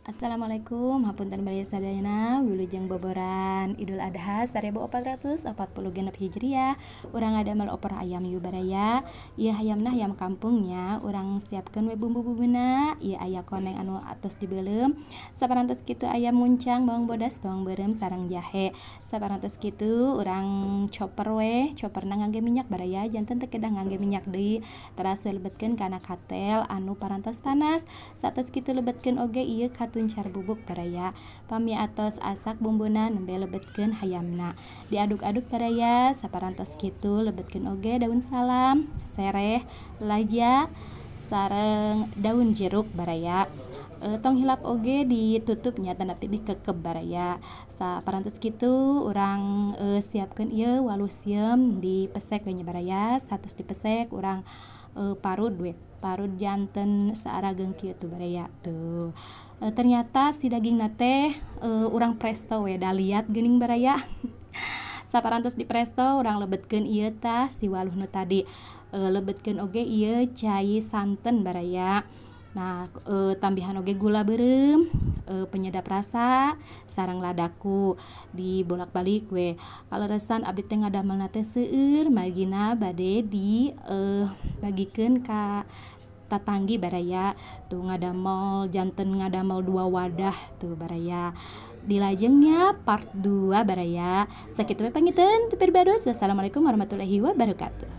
Assalamualaikum, hapunten baraya sadayana, wilujeng boboran Idul Adha 1446 Hijriah. Urang ngadamel opor ayam yu baraya. Ieu hayamna hayam kampungnya. Urang siapkeun we bumbu-bumbuna. Ieu aya koneng anu atos dibeuleum. Saparantos kitu aya muncang, bawang bodas, bawang beureum sareng jahe. Saparantos kitu urang coper we, coperna ngangge minyak baraya, janten teu kedah ngangge minyak deui. Teras we lebetkeun kana katel anu parantos panas. Saatos kitu lebetkeun oge ieu katuncar bubuk baraya. Pami atos asak bumbuna, nembe lebetkeun hayamna. Diaduk-aduk baraya, saparantos kitu lebetkeun oge daun salam, sereh, laja, sareng daun jeruk baraya. Tong hilap oge ditutup nya, tanapi dikekep baraya. Saparantos kitu urang siapkeun ieu waluh sieum, dipesek we nya baraya. Saatos dipesek, urang parud we, parud janten saarageung kieu tuh baraya tuh. Ternyata si dagingna teh urang presto we, da liat geuning baraya. Saparantos di presto, urang lebetkeun ieu tah si waluh nu tadi. Lebetkeun oge ieu cai santen baraya. Nah, tambihan oge gula beureum, penyedap rasa, sareng ladaku. Dibolak-balik we. Kaleresan abdi teh ngadamelna teh seueur, margina bade di bagikeun ka tatanggi baraya. Tuh, ngadamel janten ngadamel dua wadah tuh baraya. Dilajeng nya part 2 baraya. Sakitu we panginten ti pribados. Wassalamualaikum warahmatullahi wabarakatuh.